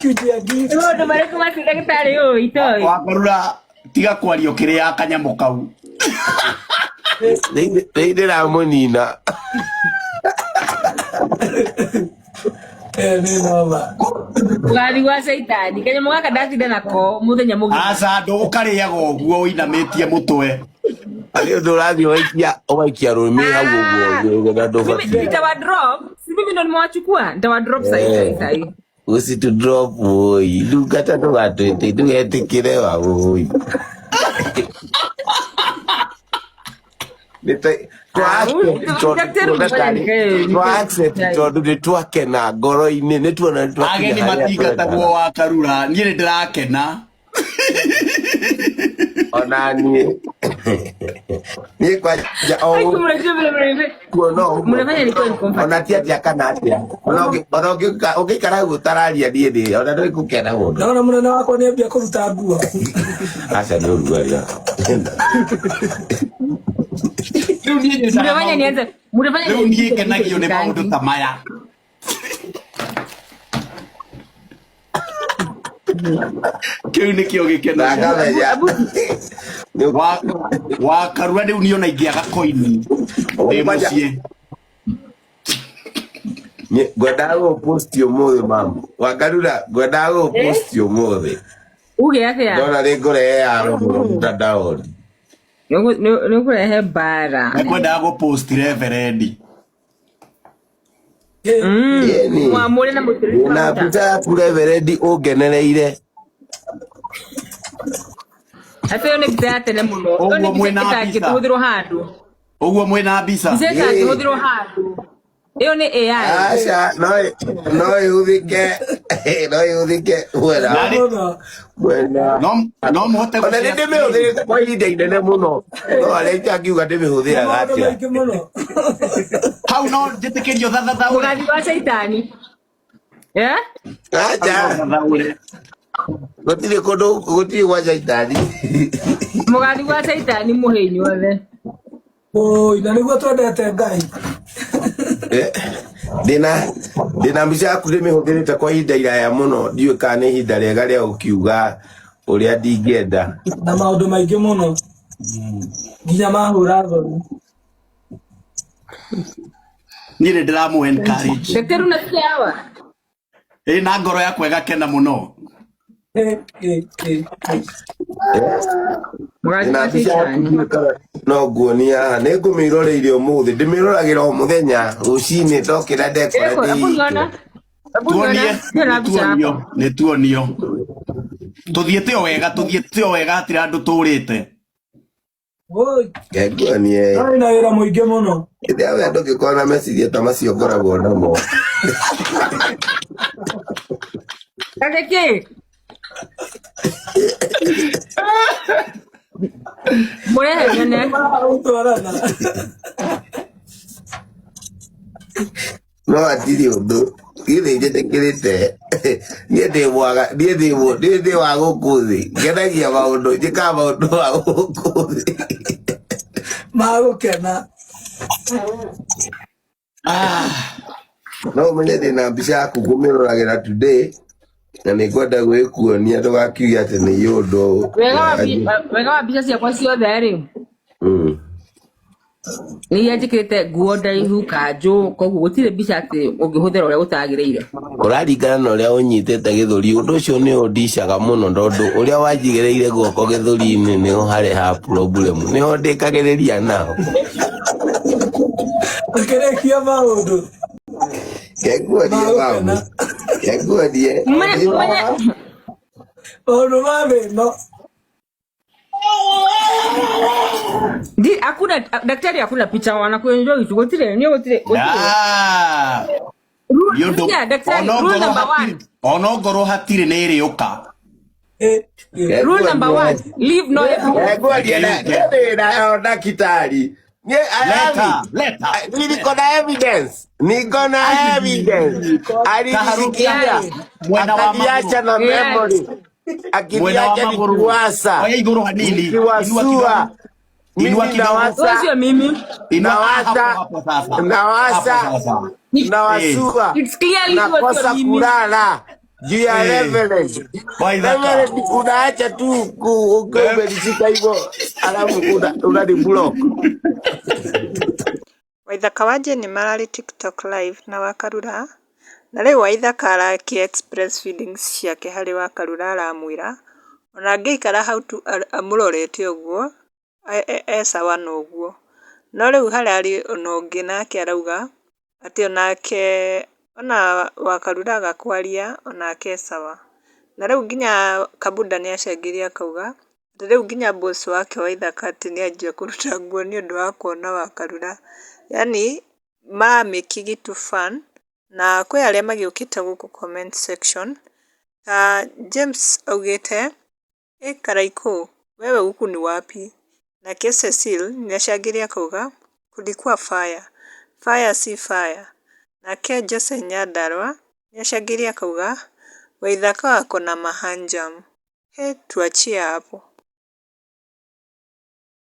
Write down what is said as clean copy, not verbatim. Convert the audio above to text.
Kujia gift. Nĩ maũndũ marĩkũ macio ndagĩtarĩ ũyũ itoĩ? Wakarura tiga kwaria ũkĩrĩaga kanyamũ kau. Nĩ ndĩramũnina. Eh, nĩ noma. Mũgathi gwa caitani. Kanyamũ gaka ndatinda nako mũthenya mũgima. Aca ndũgũkarĩaga ũguo ũinamĩtie mũtwe. Nĩ ũndũ ũrathiĩ ũgaikia ũgaikia rũrĩmĩ hau ũguo na Mimi ndũbatiĩ. nitawa drop. Si mimi ndo nimewachukua. Nitawa drop sahi sahi Eh. sahi. Ũcitu drop ũi ndungata ndũgatwĩte ndũgetĩkĩre wa ũi. Twa Ah, accept tondũ daktari tuona ulifanya tarĩ nikae twa nikae accept hospitali. tondũ nĩ twakena ngoro-inĩ nĩ tuona nĩ twakinya Ageni harĩa matingatagwo twendaga. wakarura niĩ nĩ ndĩrakena. Ona niĩ niĩ kwanja o Ai, mnajua vile mnanifanya kuona ũguo mnafanya nikuwe ona uncomfortable. ti atĩa kana atĩa ona ũngĩikara ũguo ũtararia niĩ nĩ ona ndũrĩ gũkena mũno. Ndona mũnene wakwa nĩ ambia kũruta nguo. Aca nĩ ũrugarĩ. Rĩu niĩ nyendaga Mnafanya maũndũ nianze mnafanya rĩu niĩ niingize ngenagio nĩ maũndũ tangi. ta maya. Kĩu nĩkĩo gĩkeno Na gĩakwa. ngamenya Abu nĩ Wa wakarura rĩu niĩ ona ingĩaga koini ndĩ kwanja mũciĩ. Ngwendaga gũgũpost ũmũthĩ mamu wakarura ngwendaga eh gũgũpost ũmũthĩ uge atĩa? ndona nĩ ngũrehe yaro mũno mtandaoni. Nĩ ũkũrehe mbara. Ngwendaga gũpost reverendi. Eh, Ĩni Mwamũre na mũitĩrĩrie ndĩna maguta. mbica yaku reverendi ũngenereire. Ate ĩyo nĩ mbica ya tene mũno. Ĩyo nĩ Ũguo mbica mwĩna mbica. ĩtangĩhũthĩrwo handũ. Ũguo mwĩna mbica. Mbica Ĩĩ ĩtangĩhũthĩrwo handũ. Ĩyo nĩ AI. aca no no ĩhũthĩke no ĩhũthĩke mwena Narĩ mũno. mwena no no mũhote ona nĩ gũshare screen. ndĩmĩhũthĩrĩte kwa ihinda inene mũno no arĩa itangiuga Na ndĩmĩhũthĩraga maũndũ atĩa. maingĩ mũno. Hau no njĩtĩkĩrio thathathaũre. Mũgathi wa caitani. Eh? Hau no Aca thathaũre. gũtirĩ kũndũ gũtirĩ gwa caitani. Mũgathi wa caitani mũhe inyuothe. Oi, na nĩguo twendete Ngai. Eh, ndĩna ndĩna mbica yaku ndĩmĩhũthĩrĩte kwa ihinda iraya mũno ndiũĩ kana nĩ ihinda rĩega rĩa gũkiuga ũrĩa ndingĩenda. Na maũndũ maingĩ mũno. Nginya mahũra thoni. Niĩ nĩ ndĩramũ encourage. Daktari unasikia hawa? Ĩ na ngoro yakwa ĩgakena mũno. Eh, eh, eh, eh. Mũgathi Ndĩna wa mbica yaku caitani. ndiũĩ kana no nguonia haha nĩ ngũmĩroreire ũmũthĩ ndĩmĩroragĩra o mũthenya rũcinĩ ndokĩra ndekora Ĩko, hebu ndĩ niona. Hebu Tuonie niona. Niona nĩ mbica tuonio yakwa. nĩ tuonio. Tũthiĩte o wega tũthiĩte o wega hatirĩ handũ tũrĩte. Oi, nguonie arĩ na wĩra mũingĩ mũno. hĩndĩ ya wendo ngĩkorwo na meciria ta macio ngoragwo namo. Kake kĩ? Mũrehe nyone. Gũtwarana. No hatirĩ ũndũ niĩ nĩ njĩtĩkĩrĩte niĩ ndĩ mwaga niĩ ndĩ niĩ ndĩ wa gũkũ thĩ ngenagia maũndũ njĩkaga maũndũ ma gũkũ thĩ. Magũkena. Ah. No ũmenye ndĩna mbica yaku ngũmĩroragĩra today na nĩ ngwenda gwĩkuonia ndũgakiuge atĩ nĩ ũndũ Wega wa wega wa mbica ciakwa ciothe rĩ nĩ iria njĩkĩrĩte nguo ndaihu kanjũ koguo gũtirĩ mbica atĩ ũngĩhũthĩra ũrĩa gũtagĩrĩire. Ũraringana na ũrĩa ũnyitĩte gĩthũri ũndũ ũcio nĩ ũndicaga mũno tondũ ũrĩa wanjigĩrĩire guoko gĩthũri-inĩ nĩho harehaga problem nĩho ndĩkagĩrĩria naho. Ũkĩrĩkia maũndũ. Kenguonie Magũkena. mamu kenguonie Mũmenye mũmenye Maũndũ ma thĩ ĩno. Ndi hakuna daktari, hakuna picha wanakuenjoy tu gũtirĩ niĩ gũtirĩ gũtirĩ. Ah. Nĩ ũndũ Sikia daktari, ona rule ongorwo number hatirĩ one, ona ongorwo hatirĩ nĩ ĩrĩũka. Eh, eh. rule number one, leave no evidence. Kenguonie Reke yũke. ndĩ nayo ndakitari niĩ Leta ayabi leta. niko na evidence niko na evidence Kaharukia alinisikia AI, mwena wa magũrũ. akaniacha na AI. memory Mwena wa akiniacha magũrũ. nikiwasa Oya igũrũ hanini. Inua nikiwasua kidogo. Inua mimi kidogo. nawasa Sio mimi. Inua ah, hapo nawasa hapo sasa. Hapo nawasa sasa. Eh. nawasua It's clearly sio nakosa mimi. kulala Juu ya Eh. Reverend. Waithaka. Reverend unaacha tu ukiwa umenishika hivyo alafu una block. Waithaka wa Jane mararĩ TikTok live na Wakarura, na rĩu Waithaka arakĩ express feelings ciake harĩ Wakarura aramwĩra ona angĩikara hau tu amũrorete ũguo e sawa na ũguo. No rĩu hararĩ ona ũngĩ nake arauga atĩ onake ona Wakarura aga kwaria onake e sawa. Na rĩu nginya Kabuda nĩacengirie akauga atĩ rĩu nginya boss wake Waithaka atĩ nĩanjia kũruta nguo nĩũndũ wa kuona Wakarura. Yaani maramake tu fun na kwĩ arĩa magĩũkĩte gũkũ comment section ta James augĩte ĩ Karaikũ wewe huku ni wapi? Nake Cecil nĩacangĩire akauga kulikuwa fire, fire si fire. Nake Jose Nyandarua nĩacangĩire akauga Waithaka ako na mahanjam. He tuachie hapo.